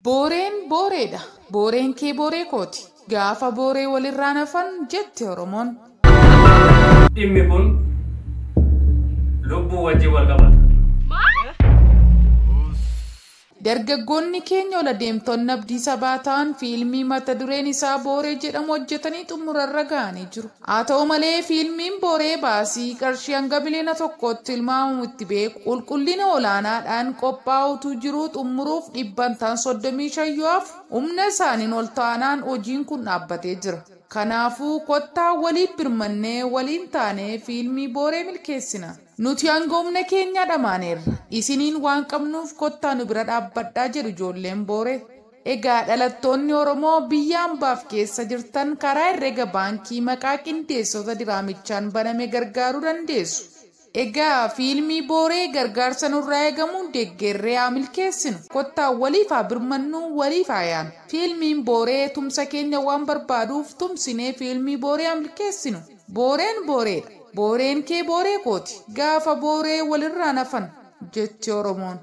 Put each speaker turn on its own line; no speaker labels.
Booreen booreedha. Booreen kee booree kooti. Gaafa booree walirraa hafan jette Oromoon.
Dhimmi kun lubbuu wajjin wal qabata.
Dargaggoonni keenya ol adeemtonni abdii sabaa ta'an fiilmii mata dureen isaa Booree jedhamu hojjetanii xumurarra ga'anii jiru. Haa ta'u malee, fiilmiin Booree baasii qarshii hanga miliyoona 1tti tilmaamamu itti beeku qulqullina olaanaadhaan qophaa'utu jiru xumuruuf dhibbantaan 35 yoo hafu, humna isaaniin ol taanaan hojiin kun dhaabbatee jira. Kanaafuu kottaa waliif birmannee, waliin taanee fiilmii Booree milkeessina. Nuti hanga humna keenyaa dhamaaneerra. Isiniin waan qabnuuf kottaa nu bira dhaabbadhaa jedhu ijoolleen Booree. Egaa dhalattoonni Oromoo biyya hambaaf keessa jirtan karaa herrega baankii maqaa qindeessota diraamichaan baname gargaaruu dandeessu. Egaa fiilmii Booree gargaarsa nurraa eegamuun deeggarree haa milkeessinu. Kottaa waliif haa birmannuu, waliif haa yaanu. Fiilmiin Booree tumsa keenya waan barbaaduuf tumsinee fiilmii Booree haa milkeessinu. Booreen booreedha. Booreen kee booree kooti. Gaafa booree walirraa hafan jetti Oromoon.